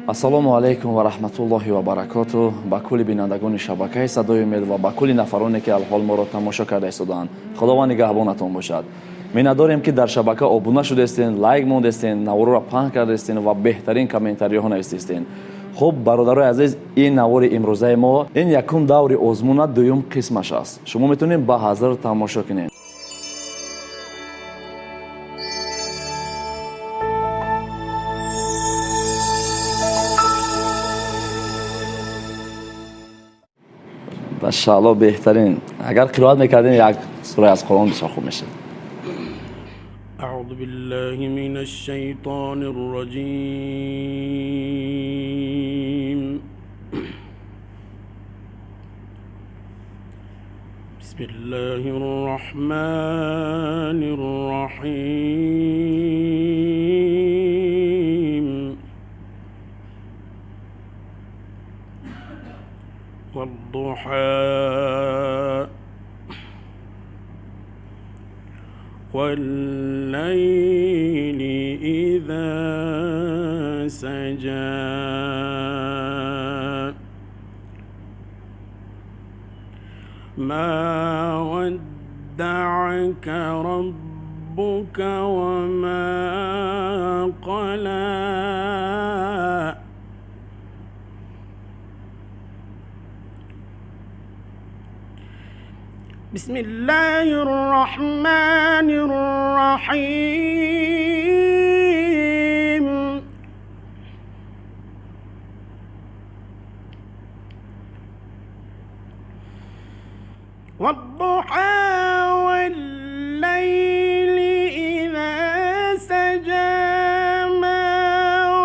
Ассалому алайкум ва раҳматуллоҳи ва баракоту ба кулли бинандагони шабакаи Садои Умед ва ба кулли нафароне, ки алҳол моро тамошо карда истодаанд. Худованд нигаҳбонатон бошад. Миннатдорем, ки дар шабака обуна шудастен, лайк мондестен, наворро паҳн кардастен ва беҳтарин комментариҳо навистестен. Хуб, бародарои азиз, ин навори имрӯзаи мо ин якум даври озмуна, дуюм қисмаш аст. Шумо метавонед ба ҳазр тамошо кунед. Машаалло, беҳтарин. Агар қироат мекардем як сураи аз Қуръон, бисёр хуб мешуд. أعوذ بالله من الشيطان الرجيم. بسم الله الرحمن الرحيم. والضحى والليل إذا سجى، ما ودعك ربك وما قلى. بسم الله الرحمن الرحيم. والضحى والليل إذا سجى، ما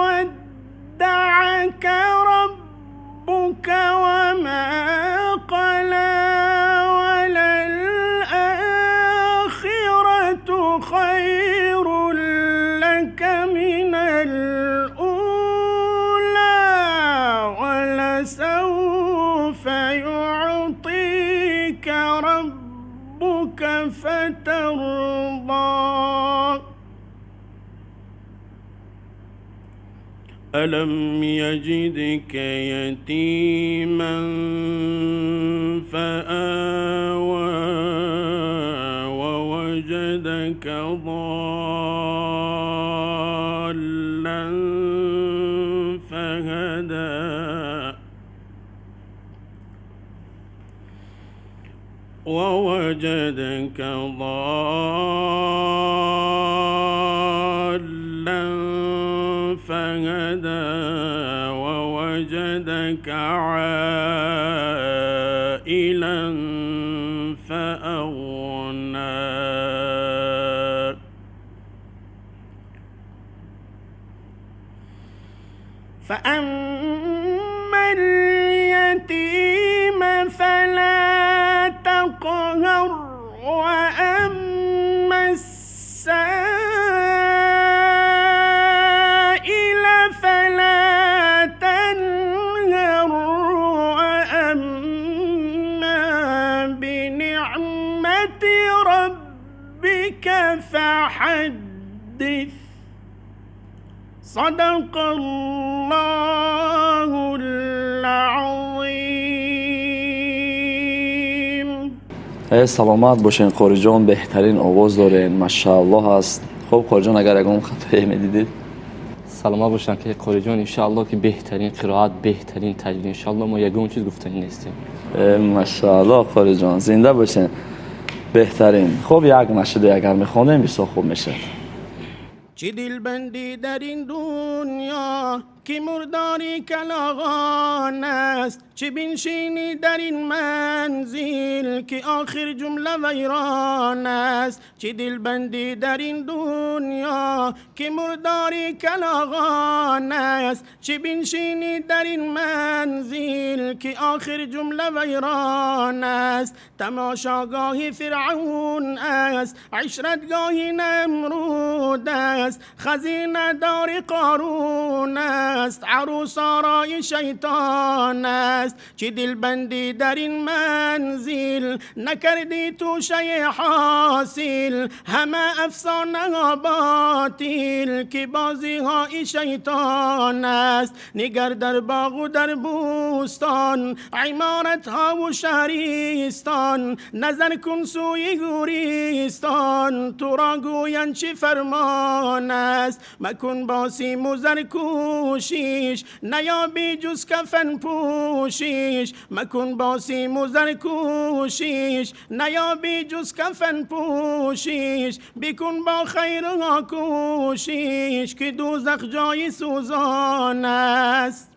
ودعك ربك وما قلى، وللآخرة خير لك من الأولى، ولسوف يعطيك ربك فترضى. ألم يجدك يتيما فآوى، ووجدك ضالا فهدى، ووجدك ضالا فهدى، ووجدك عائلا فأغنى. فأما اليتيم فلا تقهر، وأما السائل فلا تنهر، وأما بنعمة ربك فحدث. صدق الله العظيم. Саломат бошен, қориҷон, беҳтарин овоз дорен, машааллоҳ аст. Хуб, қориҷон, агар ягон хатое медидед? Саломат бошанд, ки қориҷон, иншаалло, ки беҳтарин қироат, беҳтарин таҷвид, иншаалло, мо ягон чиз гуфтанӣ нестем. Машаалло, қориҷон, зинда бошен, беҳтарин. Хуб, як нашиде агар мехонем, бисёр хуб мешавад. Чӣ дилбандӣ дар ин дунё, ки мурдори калоғон аст, чӣ биншинӣ дар ин манзил, ки охир ҷумла вайрон аст. Чӣ дилбандӣ дар ин дунё, ки мурдори калоғон аст, чӣ биншинӣ дар ин манзил, ки охир ҷумла вайрон аст. Тамошогоҳи Фиръавн аст, ишратгоҳи Намруд аст, хазинадори Қорун аст. است، عروس آرای شیطان است. چه دلبندی در این منزل، نکردی توشه حاصل. همه افسانه ها باطل، که بازی های شیطان است. نگر در باغ و در بوستان، عمارت ها و شهریستان. نظر کن سوی گوریستان، تو را گویند چه فرمان است. مکن با سیم و زر کوشش، نیابی جز کفن پوشش. مکن با سیم و زر کوشش، نیابی جز کفن پوشش. بکن با خیرها کوشش، که دوزخ جای سوزان است.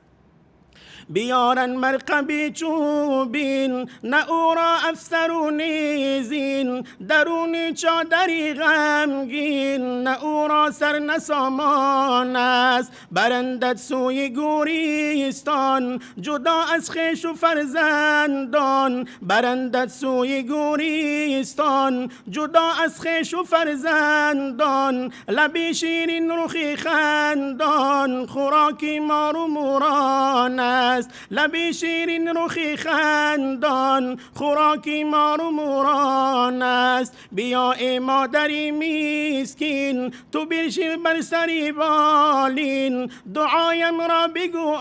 بیارن مرقبی چوبین، نه او را افسر و نیزین. درونی چادری غمگین، نه او را سر نه سامان است. برندت سوی گوریستان، جدا از خویش و فرزندان. برندت سوی گوریستان، جدا از خویش و فرزندان. لبی شیرین رخی خندان، خوراکی مار و موران است. لبی شیرین رخی خندان، خوراکی مار و موران است. بیا ای مادری مسکین، تو برشین بر سری بالین. دعایم را بگو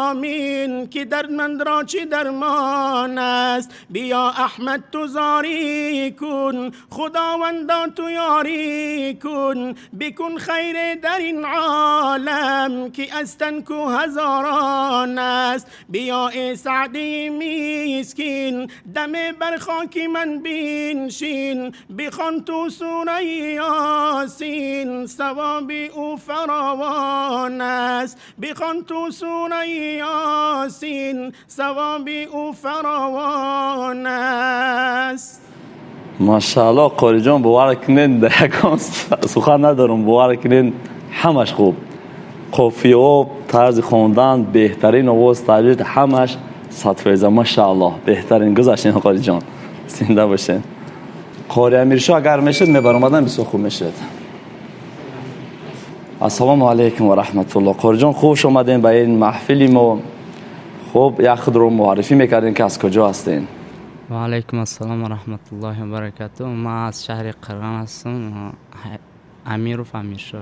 آمین، که دردمند را چه درمان است. بیا احمد تو زاری کن، خداوندا تو یاری کن. بکن خیر در این عالم، که از تن کو هزاران است. بیا ای سعدی مسکین، دم بر خاک من بنشین. بخوان تو سوره یاسین، ثواب او فراوان است. بخوان تو سوره یاسین، ثواب او فراوان است. Машаалло, Қориҷон, бовар кунед, дар ягон сухан надорам, бовар кунед, ҳамаш хуб, қофияҳо, тарзи хондан, беҳтарин овоз, таҷвид, ҳамаш 100%, машааллоҳ, беҳтарин гузаштин, Қориҷон, зинда бошед. Қори Амиршо агар мешуд, мебаромадан, бисёр хуб мешуд. Ассалому алайкум ва раҳматуллоҳ, Қориҷон, хуш омадем ба ин маҳфили мо. Хуб, як худро муаррифӣ мекардем, ки аз куҷо ҳастем. Ва алайкум ассалом ва раҳматуллоҳи ва баракатуҳ. Ман аз шаҳри Қирған ҳастам, Амиров Амиршо.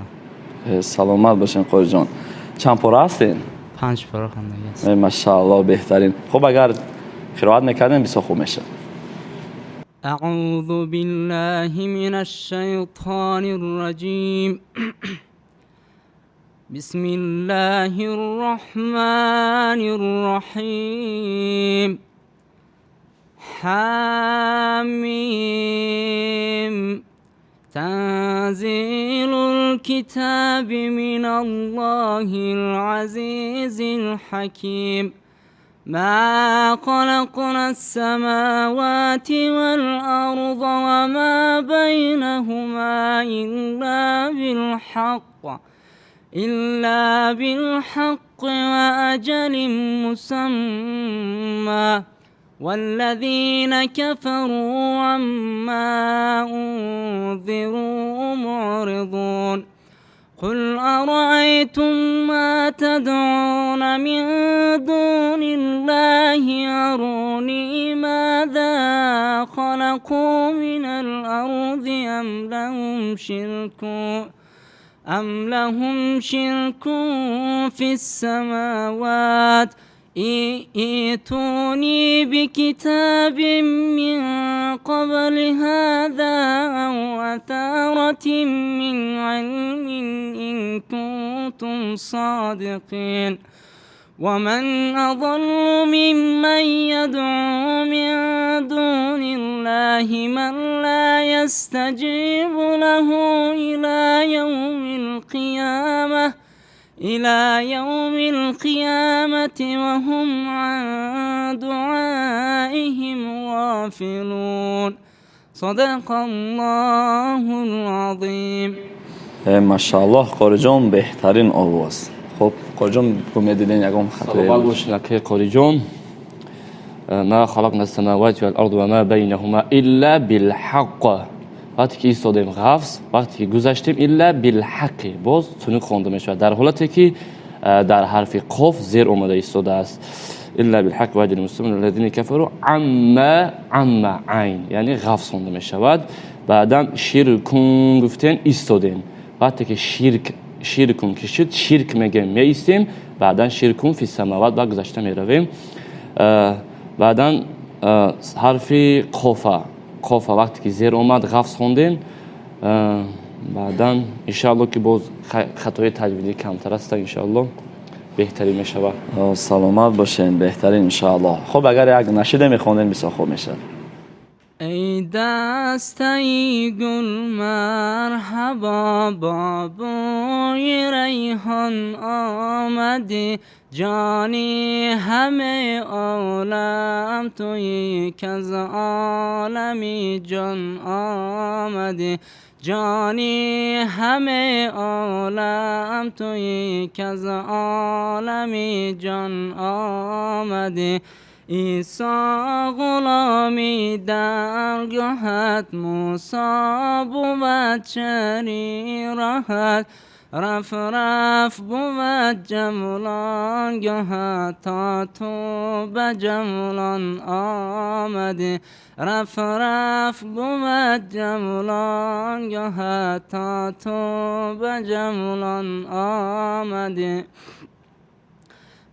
Саломат бошен, Қориҷон. Чанд пора ҳастен? Панҷ пора хондагӣ ҳастам. Машааллоҳ, беҳтарин. Хуб, агар қироат мекардем, бисёр хуб мешуд. أعوذ بالله من الشيطان الرجيم. بسم الله الرحمن الرحيم. حاميم. تنزيل الكتاب من الله العزيز الحكيم. ما خلقنا السماوات والأرض وما بينهما إلا بالحق وأجل مسمى. والذين كفروا عما أنذروا معرضون. قل أرأيتم ما تدعون من دون الله، أروني ماذا خلقوا من الأرض أم لهم شرك في السماوات، ائتوني بكتاب من قبل هذا أو أثارة من علم إن كنتم صادقين. ومن أضل ممن يدعو من دون الله من لا يستجيب له إلى يوم القيامة وهم عن دعائهم غافلون. صدق الله العظيم. Машааллоҳ, Қориҷон, беҳтарин овоз. Хуб, Қориҷон, медиден ягон хатое? Саломат бошед, акаи Қориҷон. ما خلقنا السماوات والأرض وما بينهما إلا بالحق. Вақте ки истодем, ғафз, вақте ки гузаштем, إلا بالحق, боз тунук хонда мешавад, дар ҳолате ки Дар ҳарфи қоф зер омада истодааст. Илла билҳақ ва аҷалин мусамма аллазина кафару амма, амма айн, яъне ғафз хонда мешавад. Баъдан ширкун гуфтен, истодем. Вақте ки ширк, ширкун ки шуд, ширк мегӯем, меистем. Баъдан ширкун фи самават ба гузашта меравем. Баъдан ҳарфи қофа, қофа вақте ки зер омад, ғафз хондем. Баъдан иншаалло ки боз хатои таҷвидӣ камтар аста, иншаалло беҳтарин мешавад. Саломат бошен, беҳтарин иншаалло. Хуб, агар як нашида мехондем, бисёр хуб мешавад. Эй дастаи гул, марҳабо, бо бӯи райҳон омадӣ, ҷони ҳама олам туӣ, каз олами ҷон омадӣ, ҷони ҳама олам туӣ, каз олами ҷон омадӣ. Исо ғуломи даргоҳат, Мусо бувад шари роҳат, раф раф бувад ҷавлонгоҳат, то ту ба ҷавлон омадӣ, раф раф бувад ҷавлонгоҳат, то ту ба ҷавлон омадӣ.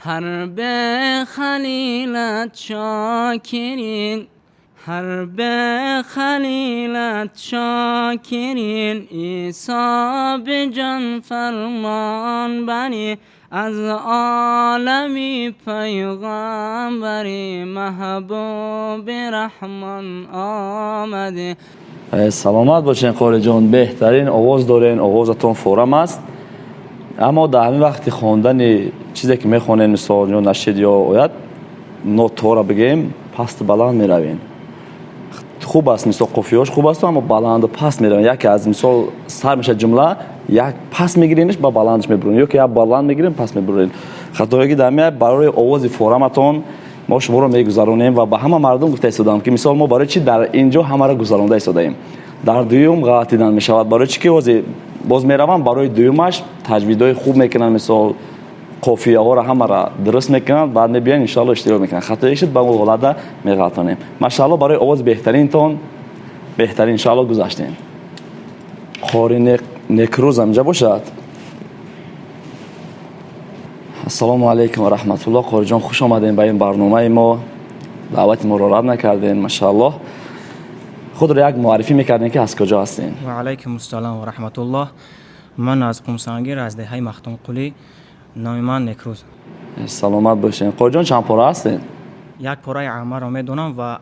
Ҳар бе халилат шокирин, ҳар бе халилат шокирин, Исо биҷон фармон барӣ, аз олами пайғамбарӣ, маҳбуби раҳмон омадӣ. Саломат бошен, Қориҷон, беҳтарин овоз дорен, овозатон форам аст. Аммо дар ҳамин вақти хондани чизе ки мехонем, мисол ё нашид ё оят, нотаҳоро бигӯем, пасту баланд меравем. Хуб аст, мисол қофияш хуб аст, аммо баланду паст меравем. Яке аз мисол сар мешавад ҷумла, як паст мегиремш, ба баландш мебурем, ё ки як баланд мегирем, паст мебурем. Хатоеги дар меяд. Барои овози фораматон мо шуморо мегузаронем ва ба ҳама мардум гуфта истодаам, ки мисол мо барои чӣ дар ин ҷо ҳамаро гузаронда истодаем. Дар дуюм ғалатидан мешавад. Барои чӣ ки ҳозир боз меравам барои дуюмаш, таҷвидҳои хуб мекунанд, мисол қофияҳоро ҳамаро дуруст мекунанд, баъд мебиён, иншоалло иштирок мекунанд. Хатое шуд, ба он ҳолата меғалтонем. Машаалло, барои овози беҳтаринтон, беҳтарин, иншоалло гузаштем. Қори Некрӯз ҳаминҷа бошад. Ассалому алайкум ва раҳматуллоҳ. Қориҷон, хуш омадем ба ин барномаи мо. Даъвати моро рад накардем, машааллоҳ. Худро як муаррифӣ мекардем, ки аз куҷо ҳастем. Ва алайкум ассалом ва раҳматуллоҳ. Ман аз Қумсангир, аз деҳаи Махтумқулӣ, номи ман Некрӯз. Саломат бошем. Қориҷон, чанд пора ҳастем? Як пораи аммаро медонам ва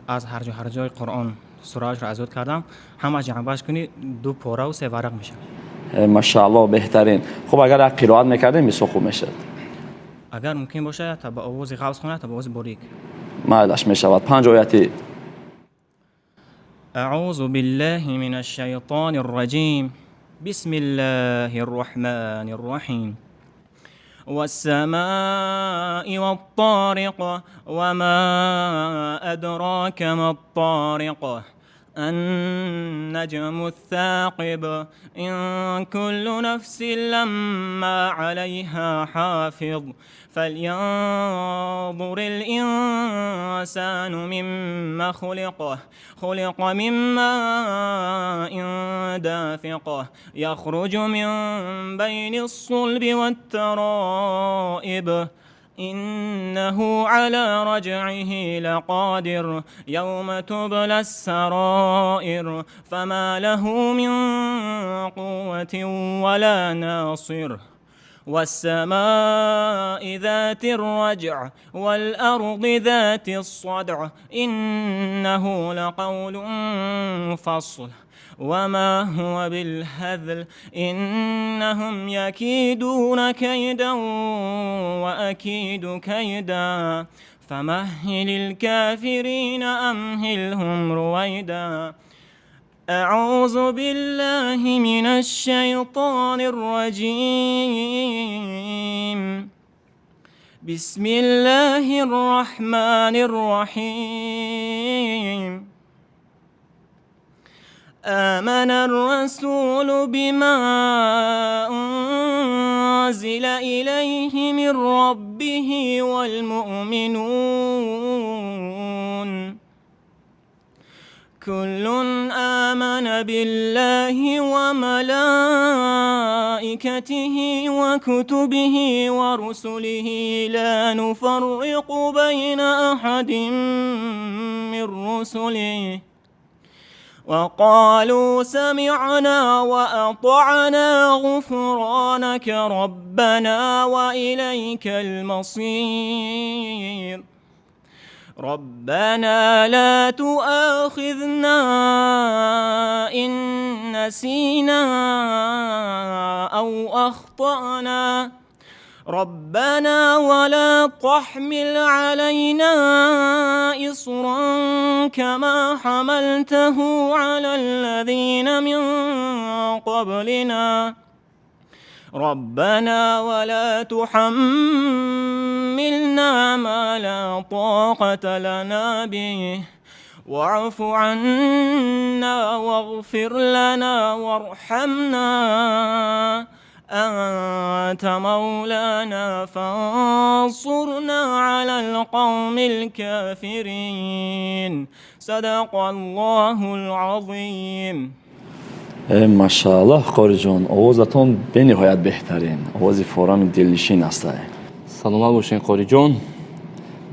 аз ҳарҷу ҳарҷои Қуръон сураашро аз ёд кардам. Ҳамаш ҷамъбаш кунӣ, 2 пораву 3 варақ мешавад. Машааллоҳ, беҳтарин. Хуб, агар як қироат мекардем, бисёр хуб мешавад. Агар мумкин бошад, та ба овози ғафз хонад, та ба овози борик. Майлаш мешавад. 5 ояти. أعوذ بالله من الشيطان الرجيم. بسم الله الرحمن الرحيم. والسماء والطارق وما أدراك ما الطارق النجم الثاقب إن كل نفس لما عليها حافظ فلينظر الإنسان مما خلق خلق من ماء دافق يخرج من بين الصلب والترائب إنه على رجعه لقادر يوم تبلى السرائر فما له من قوة ولا ناصر والسماء ذات الرجع والأرض ذات الصدع إنه لقول فصل وما هو بالهذل إنهم يكيدون كيدا وأكيد كيدا فمهل الكافرين أمهلهم رويدا أعوذ بالله من الشيطان الرجيم بسم الله الرحمن الرحيم آمن الرسول بما أنزل إليه من ربه والمؤمنون كل آمن بالله وملائكته وكتبه ورسله لا نفرق بين أحد من رسله وقالوا سمعنا وأطعنا غفرانك ربنا وإليك المصير ربنا لا تؤاخذنا إن نسينا أو أخطأنا ربنا ولا تحمل علينا إصرا كما حملته على الذين من قبلنا ربنا ولا تحملنا ما لا طاقة لنا به واعف عنا واغفر لنا وارحمنا أنت مولانا فانصرنا على القوم الكافرين صدق الله العظيم. Машааллоҳ, қориҷон, овозатон бениҳоят беҳтарин, овози форами дилнишин аст. Саломат бошен, қориҷон.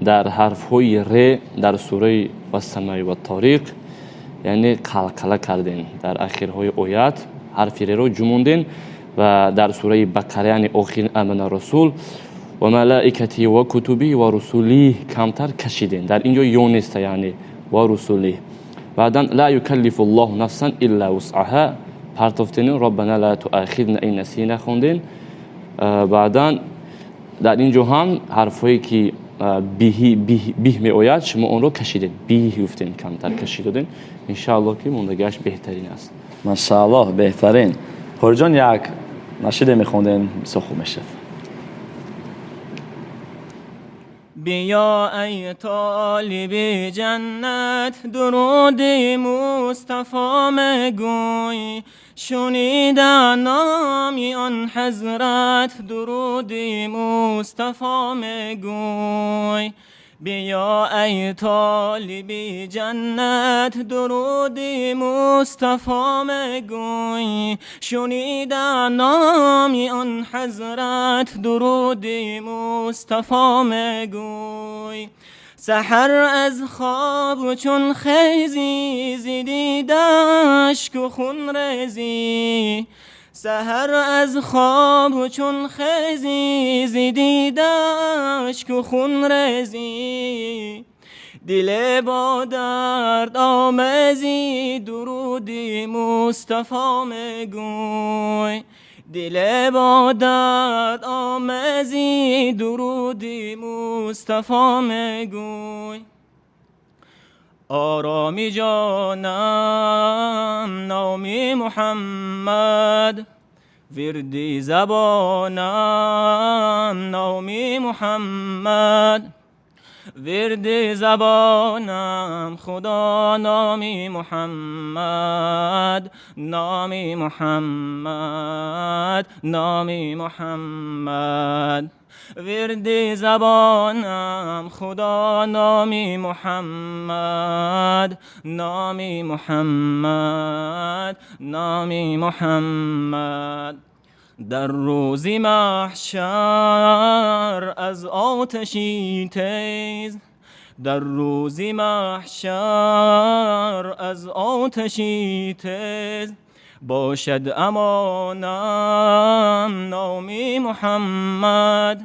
Дар ҳарфҳои ре дар сураи Вассамаи ватториқ, яъне қалқала карден, дар ахирҳои оят ҳарфи реро ҷумонден ва дар сураи Бақара, яъне охирин Амана Расул ва малаикати ва кутуби ва русулӣ камтар кашиден, дар ин ҷо ё неста, яъне ва русулӣ. Баъдан ла юкаллифу ллоҳу нафсан илла вусъаҳа партофтену роббана ла туахидна ин насина хонден. Баъдан дар ин ҷо ҳам ҳарфҳое ки биҳи биҳ меояд, шумо онро кашидед, биҳ гуфтен, камтар кашид доден. Иншааллоҳ, ки мондагиаш беҳтарин аст. Машааллоҳ, беҳтарин. Қориҷон, як нашиде мехонден, бисёр хуб мешуд. بیا ای طالب جنت درود مصطفی مگوی شنیدن نامی آن حضرت درود مصطفی مگوی بیا ای طالب جنت درود مصطفی مگوی شنیدن نامی آن حضرت درود مصطفی مگوی سحر از خواب چون خیزی زدی اشک و خون ریزی سحر از خواب چون خیزی زدی اشک و خون ریزی دل با درد آمیزی درود مصطفی مگوی دل با درد آمیزی درود مصطفی مگوی آرامی جانم نامی محمد وردی زبانم نامی محمد ورد زبانم خدا نامی محمد نامی محمد نامی محمد ورد زبانم خدا نامی محمد نامی محمد نامی محمد در روز محشر از آتشی تیز در روز محشر از آتشی تیز باشد امانم نامی محمد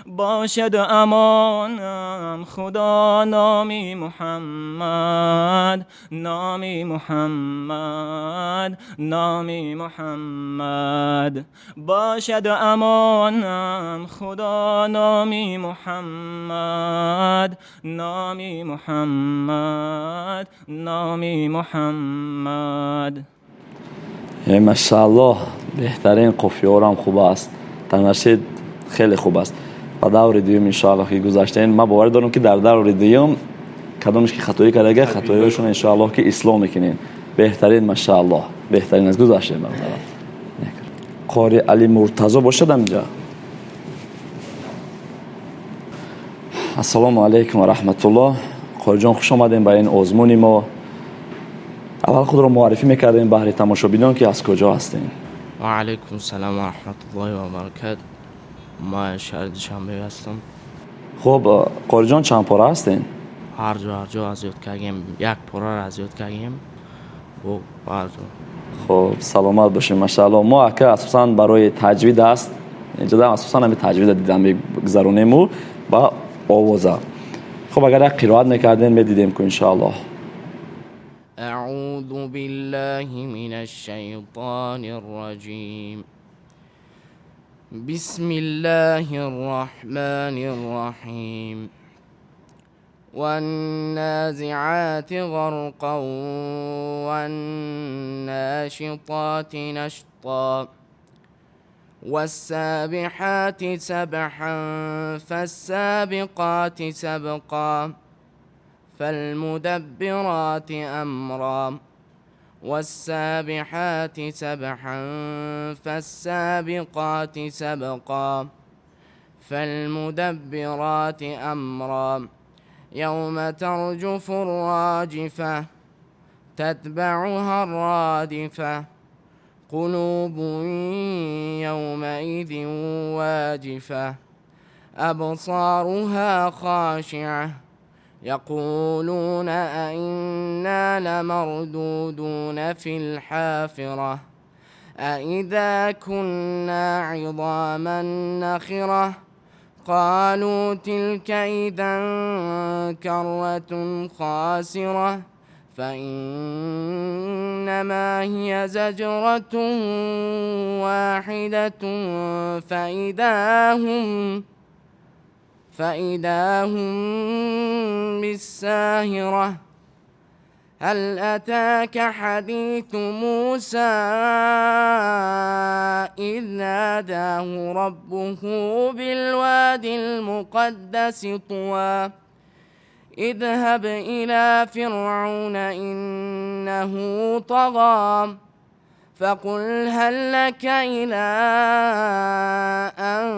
باشد امانم خدا نامی محمد نامی محمد نامی محمد باشد امانم خدا نامی محمد نامی محمد نامی محمد. Машааллоҳ, беҳтарин, қофиёрам хуб аст, танашид хеле хуб аст. Ба даври дуюм, иншоаллоҳ, ки гузаштем, ман боварӣ дорам, ки дар даври дуюм кадомеш ки хатоӣ кардага, хатоиҳояшон, иншоаллоҳ, ки ислоҳ мекунем. Беҳтарин, машааллоҳ, беҳтарин аст, гузаштем, бародарам. Қори Али Муртазо бошад ҳаминҷа? Ассалому алайкум ва раҳматуллоҳ. Қориҷон, хуш омадем ба ин озмуни мо. Аввал худро муаррифӣ мекардем баҳри тамошобинон, ки аз куҷо ҳастем. Ва алайкум салом ва раҳматуллоҳи ва баракат. Ман шаҳри Душанбе ҳастам. Хуб, Қориҷон, чанд пора ҳастем? Ҳар ҷо аз ёд кардем, як пораро аз ёд кардем, бо ҳар ҷо. Хуб, саломат бошем, машаалло. Мо ака асосан барои таҷвид аст инҷода, асосан ҳами таҷвида дидан мегузаронему ба овоза. Хуб, агар як қироат мекардем, медидем ку, иншоаллоҳ. أعوذ بالله من الشيطان الرجيم. بسم الله الرحمن الرحيم. والنازعات غرقا والناشطات نشطا والسابحات سبحا فالسابقات سبقا فالمدبرات أمرا. والسابحات سبحا فالسابقات سبقا فالمدبرات أمرا. يوم ترجف الراجفة تتبعها الرادفة. قلوب يومئذ واجفة أبصارها خاشعة. يقولون أئنا لمردودون في الحافرة أإذا كنا عظاما نخرة. قالوا تلك إذا كرة خاسرة. فإنما هي زجرة واحدة فإذا هم بالساهرة. هل أتاك حديث موسى إذ ناداه ربه بالوادي المقدس طوى. اذهب إلى فرعون إنه طغى فقل هل لك إلى أن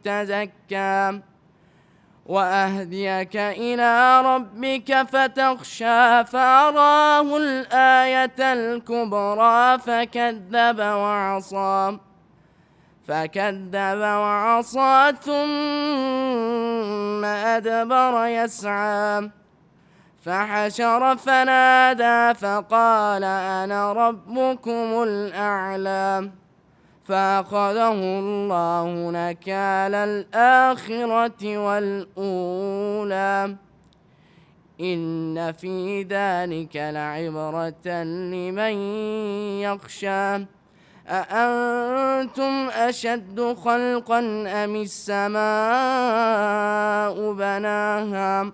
تزكى وأهديك إلى ربك فتخشى. فأراه الآية الكبرى فكذب وعصى ثم أدبر يسعى. فحشر فنادى فقال أنا ربكم الأعلى. فأخذه الله نكال الآخرة والأولى. إن في ذلك لعبرة لمن يخشى. أأنتم أشد خلقا أم السماء بناها.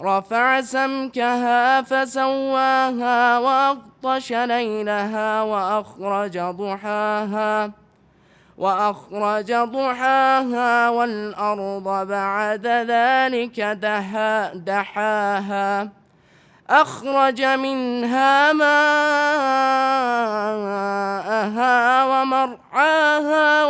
رفع سمكها فسواها وأغطش ليلها وأخرج ضحاها والأرض بعد ذلك دحاها. أخرج منها ماءها ومرعاها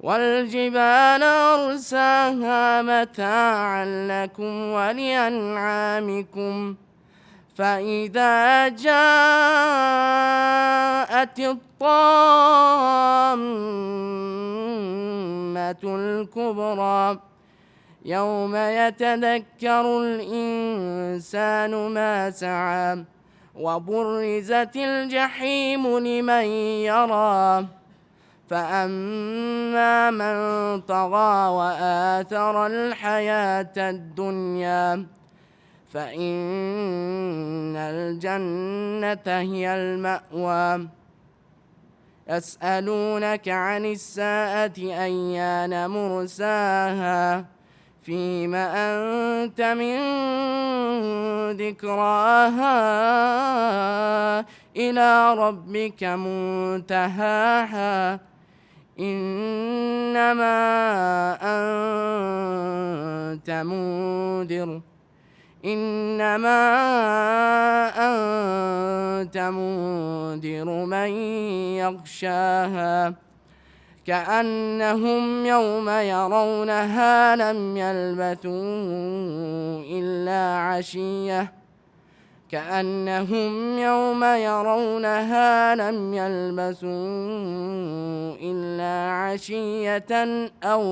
والجبال أرساها متاعا لكم ولأنعامكم. فإذا جاءت الطامة الكبرى. يوم يتذكر الإنسان ما سعى وبرزت الجحيم لمن يرى. فأما من طغى وآثر الحياة الدنيا فإن الجنة هي المأوى. يسألونك عن الساعة أيان مرساها. فيم أنت من ذكراها. إلى ربك منتهاها. إنما أنت منذر إنما أنت منذر من يغشاها. كأنهم يوم يرونها لم يلبثوا إلا عشية كأنهم يوم يرونها لم يلبثوا إلا عشية أو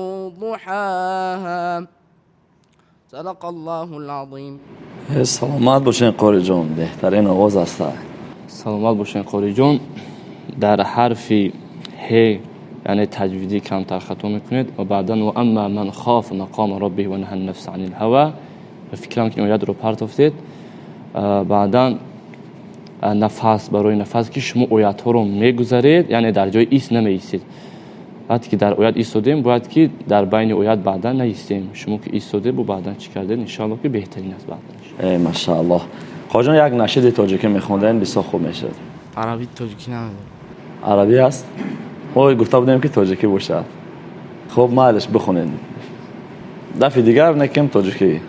ضحاها. صدق الله العظيم. سلامت باشین قاری جان، بهترین آواز است. سلامت باشین قاری جان. در حرف ه یعنی تجویدی کمتر خطا میکنید و بعدا و اما من خاف مقام ربه و نهى النفس عن الهوى، فکرم که این آیت رو پرتافتید. بعدا نفس برای نفس که شما آیت ها رو میگذارید، یعنی در جای ایست نمیایستید. وقتی که در آیت ایستادیم باید که در بین آیت بعدا نیستیم. شما که ایستاده با بعدا چی کردید انشالله که بهترین است بعدا. ماشاءالله. قاری جان یک نشید تاجیکی میخوندین بسیار خوب میشد. عربی تاجیکی نمیدونم. عربی هست؟ ما گفته بودیم که تاجیکی باشد. خب معلش بخونید. دفعه دیگر نکیم تاجیکی.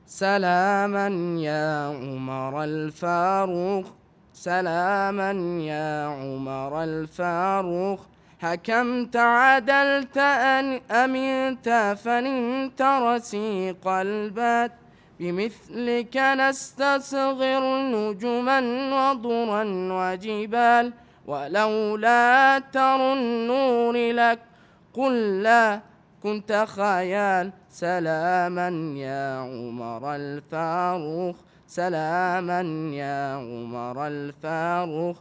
سلاما يا عمر الفاروق، سلاما يا عمر الفاروق، حكمت عدلت أن أمنت فنمت رسيق البات، بمثلك نستصغر نجما وضرا وجبال، ولولا تر النور لك قل لا كنت خيال. سلاما يا عمر الفاروق، سلاما يا عمر الفاروق،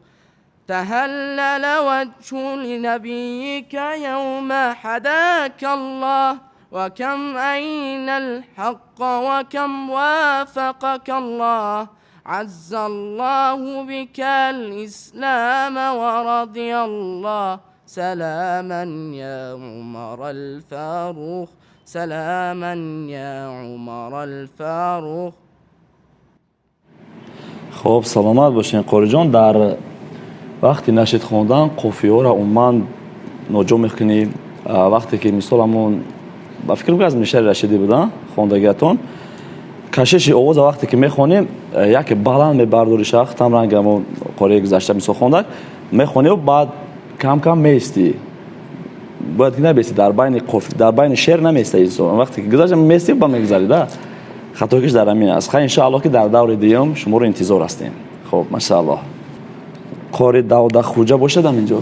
تهلل وجه لنبيك يوم حداك الله، وكم أين الحق وكم وافقك الله، عز الله بك الإسلام ورضي الله. سلاما يا عمر الفاروق، سلاما يا عمر الفاروق. خب سلامت باشین قاری جان. در وقتی نشید خوندن قافیه را عموما ناجا میکنی. وقتی که مثال همون با فکر میکنم از میشل رشیدی بودن خوندگیتون، کشش آواز وقتی که میخوانیم یک بلند میبرداری شخص تم رنگ همون قاری گذشته مثال خوندن میخوانی و بعد کم کم میستی. باید که نبیستی در بین قف در بین شعر نمیستی انسان. وقتی که گذشته میستی با میگذری ده خطاکش در همین است. خیلی انشاءالله که در دور دیوم شما رو انتظار هستیم. خب ماشاءالله. قاری داود خوجه باشد هم اینجا.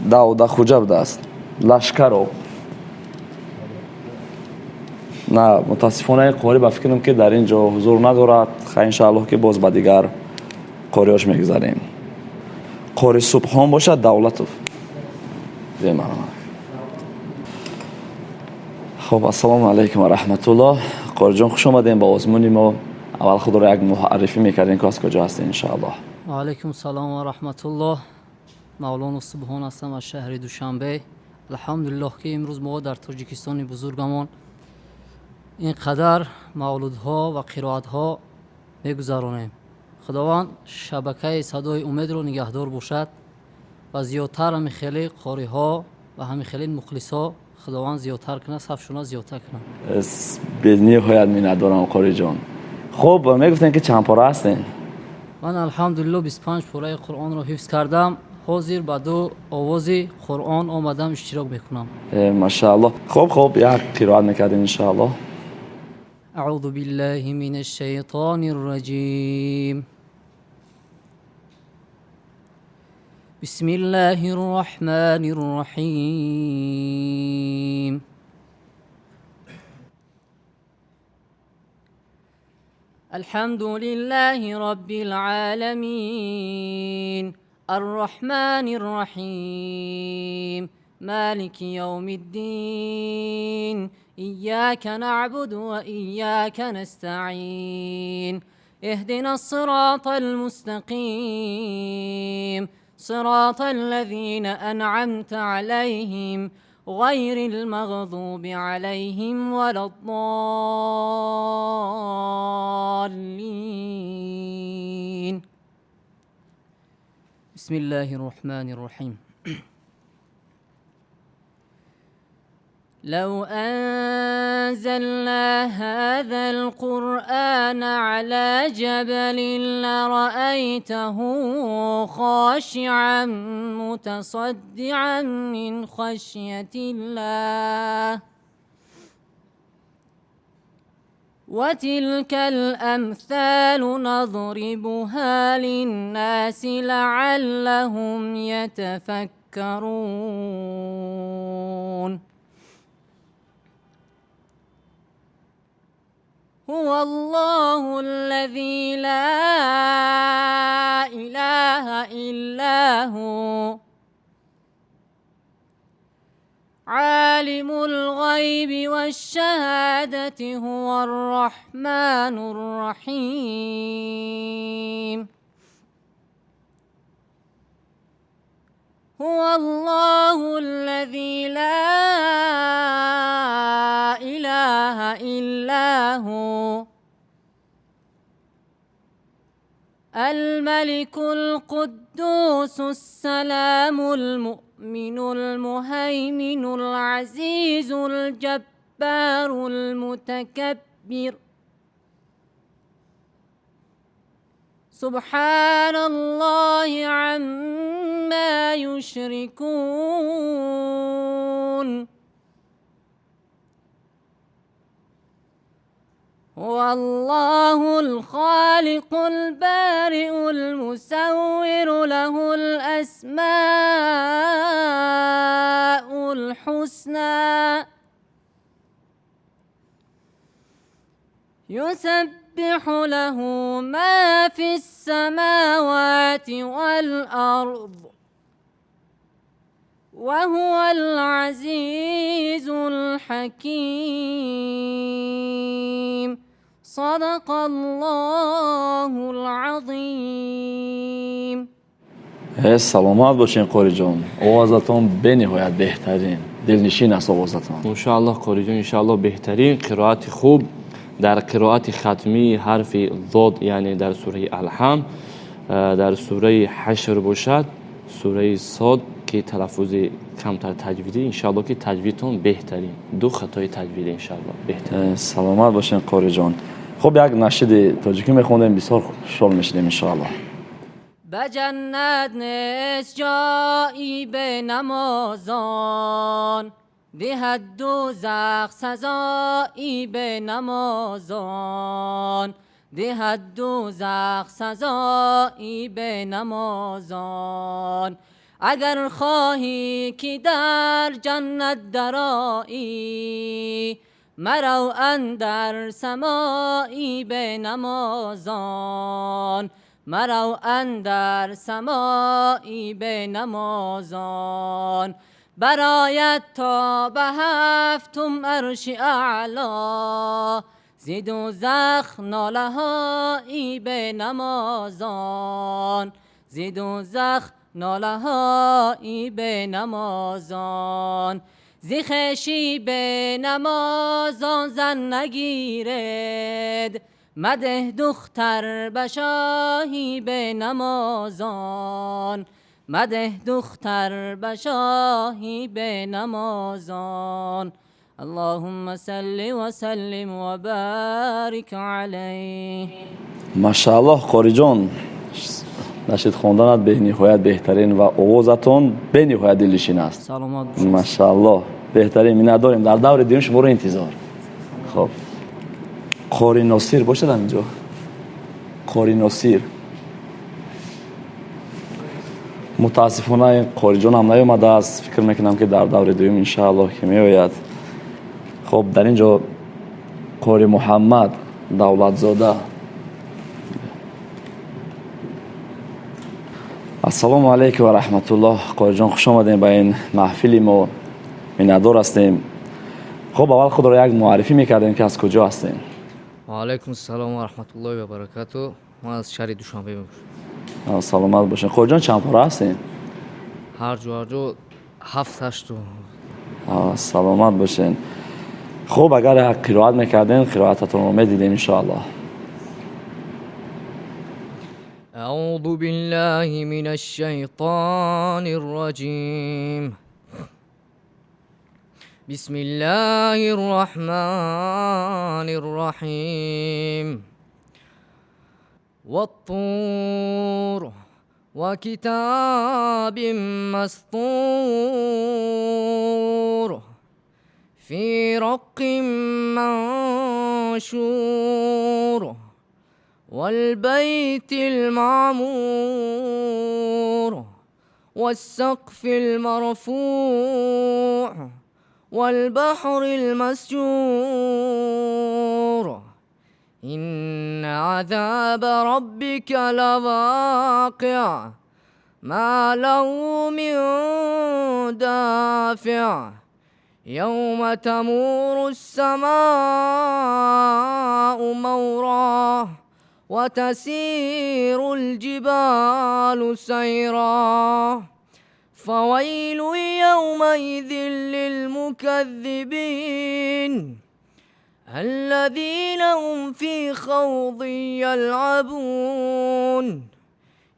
داود خوجه بوده است. لشکرو. نه متاسفانه قاری به فکرم که در اینجا حضور ندارد. خیلی انشاءالله که باز به دیگر قاریاش میگذاریم. قاری سبحان باشد دولتوف. خب السلام علیکم و رحمت الله. قاری جان خوش آمدین با آزمون ما. اول خود را یک معرفی میکردین که از کجا هستین انشاءالله. و علیکم سلام و رحمت الله. مولانا سبحان هستم از شهر دوشنبه. الحمدلله که امروز ما در تاجیکستان بزرگمان اینقدر مولودها و قرائتها میگذرانیم. خداوند شبکه صدای امید رو نگهدار باشد و زیادتر همین خیلی قاری ها و همین خیلی مخلص ها خداوند زیادتر کنه، صفشون زیادتر کنه. به نهایت منندارم قاری جان. خب میگفتین که چند پاره هستین؟ من الحمدلله 25 پاره قرآن رو حفظ کردم. حاضر به دو آواز قرآن آمدم اشتراک میکنم. ماشاءالله. خب یک قرائت میکردین انشاءالله. اعوذ بالله من الشیطان الرجیم. بسم الله الرحمن الرحیم. الحمد لله رب العالمين الرحمن الرحيم مالك يوم الدين إياك نعبد وإياك نستعين اهدنا الصراط المستقيم صراط الذين أنعمت عليهم غير المغضوب عليهم ولا الضالين. بسم الله الرحمن الرحيم. لو أنزلنا هذا القرآن على جبل لرأيته خاشعا متصدعا من خشية الله وتلك الأمثال نضربها للناس لعلهم يتفكرون. هو الله الذي لا إله إلا هو عالم الغيب والشهادة هو الرحمن الرحيم. هو الله الذي لا إله إلا هو الملك القدوس السلام المؤمن المهيمن العزيز الجبار المتكبر سبحان الله عما يشركون. هو الله الخالق البارئ المصور له الأسماء الحسنى يسبح له ما في السماوات والأرض وهو العزيز الحكيم. صدق الله العظيم. Саломат бошин, Қориҷон, овозатон бениҳоят беҳтарин, дилнишин аст овозатон. Иншоаллоҳ, Қориҷон, иншоаллоҳ беҳтарин қироати хуб дар қироати хатмии ҳарфи зод, яъне дар сураи Алҳам, дар сураи Ҳашр бошад, сураи Сод ки талаффузи камтар таҷвидӣ, иншоаллоҳ ки таҷвидтон беҳтарин, ду хатои таҷвидӣ иншоаллоҳ беҳтарин. Саломат бошин, Қориҷон. Хуб, як нашиди тоҷикӣ мехондем, бисёр хушҳол мешидем иншоаллоҳ. Ба ҷаннат нест ҷойи бенамозон, диҳад дӯзах сазои бенамозон, диҳад дӯзах сазои бенамозон. Агар хоҳӣ ки дар ҷаннат дароӣ, марав андар самои бенамозон, марав андар самои бенамозон. Барояд то ба ҳафтум арши аъло, зи дӯзах нолаҳои бенамозон, зи дӯзах нолаҳои бенамозон. Зи хеши бенамозон зан нагиред, мадеҳ духтар ба шоҳи бенамозон, мадеҳ духтар ба шоҳи бенамозон. Аллоҳумма салли ва саллим ва барик алайҳ. Машааллоҳ, Қориҷон, нашид хонданат бениҳоят беҳтарин ва овозатон бениҳоят дилнишин аст. Саломат бошед. Машааллоҳ, беҳтарин. Миннатдорем. Дар даври дуюм шуморо интизор. Хоб, Қори Носир бошад ҳаминҷо? Қори Носир. Мутаассифона ин Қориҷон ҳам наёмадааст. Фикр мекунам ки дар даври дуюм иншааллоҳ ки меояд. Хоб, дар ин ҷо Қори Муҳаммад Давлатзода. Ассалому алайкум ва раҳматуллоҳ. Қориҷон, хуш омадем ба ин маҳфили мо, миннатдор ҳастем. Хоб, аввал худро як муаррифӣ мекардем ки аз куҷо ҳастем. Ва алайкум ассалом ва раҳматуллоҳи ва баракатуҳ. Ман аз шаҳри Душанбе мебошам. Саломат бошед. Қориҷон, чанд пора ҳастем? Ҳар ҷо, ҳар ҷо 7-8. Саломат бошед. Хуб, агар як қироат мекардем, қироататонро медидем иншоаллоҳ. أعوذ بالله من الشيطان الرجيم. بسم الله الرحمن الرحيم. والطور وكتاب مسطور في رق منشور والبيت المعمور والسقف المرفوع والبحر المسجور. إن عذاب ربك لواقع ما له من دافع. يوم تمور السماء مورا وتسير الجبال سيرا. فويل يومئذ للمكذبين الذين هم في خوض يلعبون.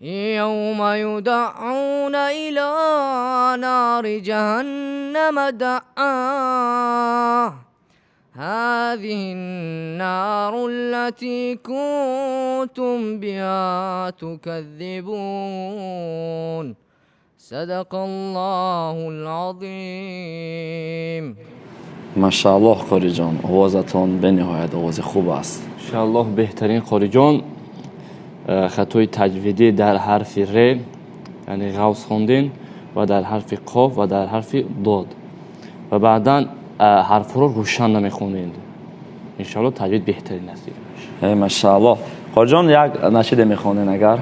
يوم يدعون إلى نار جهنم دعا. هذه النار التي كنتم بها تكذبون. صدق الله العظيم. Машааллоҳ, Қориҷон, овозатон бениҳоят овози хуб аст. Иншааллоҳ, беҳтарин, Қориҷон. Хатои таҷвидӣ дар ҳарфи ре, яъне ғавс хондин, ва дар ҳарфи қоф ва дар ҳарфи дод, ва баъдан ҳарфҳоро рӯшан намехонед. Иншааллоҳ, таҷвид беҳтарин аст. Машааллоҳ, Қориҷон, як нашиде мехонен агар.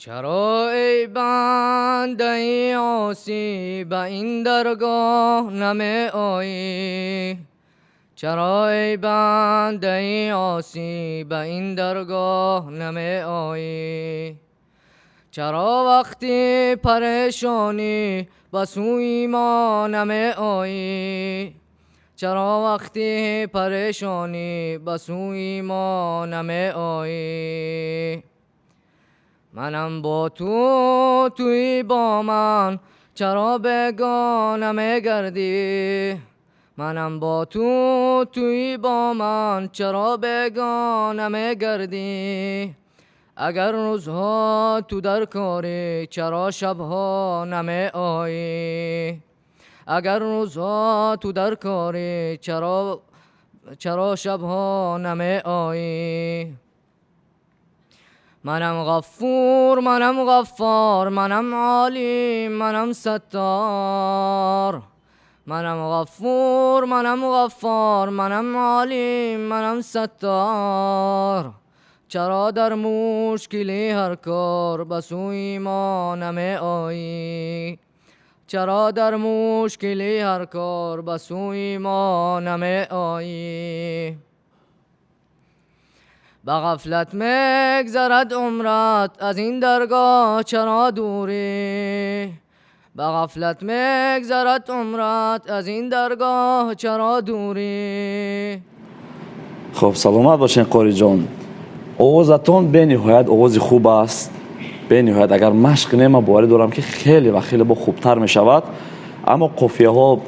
چرا ای بنده عاصی به این درگاه نمی آیی؟ چرا ای بنده عاصی به این درگاه نمی آیی؟ چرا وقتی پریشانی به سوی ما نمی آیی؟ چرا وقتی پریشانی به سوی ما نمی آیی؟ منم با تو، توی با من، چرا بگانه میگردی؟ منم با تو، توی با من، چرا بگانه میگردی؟ اگر روزها تو در کاری، چرا شبها نمی آیی؟ اگر روزها تو در کاری، چرا شبها نمی آیی؟ منم غفور، منم غفار، منم عالیم، منم ستار. منم غفور، منم غفار، منم عالیم، منم ستار. چرا در مشکلی هر کار به سوی ما نمی آیی؟ چرا در مشکلی هر کار به سوی ما نمی آیی؟ به غفلت میگذرد عمرت، از این درگاه چرا دوری؟ به غفلت میگذرد عمرت، از این درگاه چرا دوری؟ Хуб, саломат бошен, Қориҷон. Овозатон бениҳоят овози хуб аст, бениҳоят. Агар машқ кунем, ман боварӣ дорам, ки хеле ва хеле бо хубтар мешавад. Аммо қофияҳо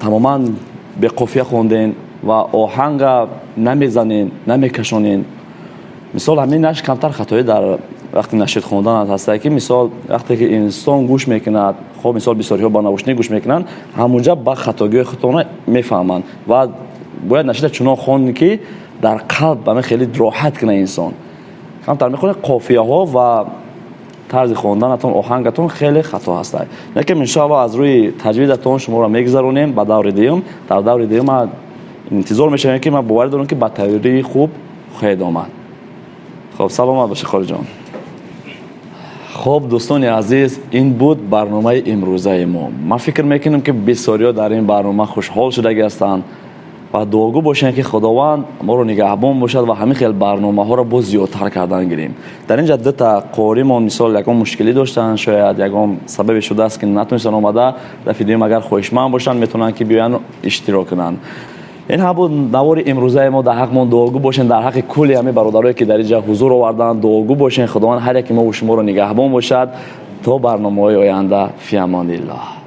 тамоман беқофия хонден ва оҳанга намезанен, намекашонен. Мисол, ҳамин наш камтар хатоӣ дар вақти нашид хондан ҳастае, ки мисол, вақте ки инсон гӯш мекунад, хоб, мисол, бисёриҳо ба наушник гӯш мекунанд, ҳамунҷа ба хатогиҳои худтона мефаҳманд. Ва бояд нашида чунон хон, ки дар қалб ҳамин хеле роҳат кунад инсон. Камтар мехонед, қофияҳо ва тарзи хонданатон, оҳангатон хеле хато ҳастад. Лекин иншоалло, аз рӯи таҷвидатон шуморо мегузаронем ба даври дуюм. Дар даври дуюм ман интизор мешавем, ки ман боварӣ дорам, ки ба тайёрии хуб хоҳед омад. Хоб, саломат бошед, Қориҷон. Хоб, дӯстони азиз, ин буд барномаи имрӯзаи мо. Ман фикр мекунам, ки бисёриҳо дар ин барнома хушҳол шудагӣ ҳастанд ва дуогӯ бошем, ки Худованд моро нигаҳбон бошад ва ҳамин хел барномаҳоро боз зиёдтар кардан гирем. Дар ин ҷа дута қоримон, мисол, ягон мушкилӣ доштанд, шояд ягон сабабе шудааст, ки натонистанд омада. Дафъи дуюм, агар хоҳишманд бошанд, метавонанд, ки биёянд, иштирок кунанд. Ин ҳам буд навори имрӯзаи мо. Дар ҳаққмон дуогӯ бошен, дар ҳаққи кулли ҳамин бародарое, ки дар ин ҷа ҳузур оварданд, дуогӯ бошен. Худованд ҳар яки мову шуморо нигаҳбон бошад. То барномаҳои оянда, фи амониллоҳ.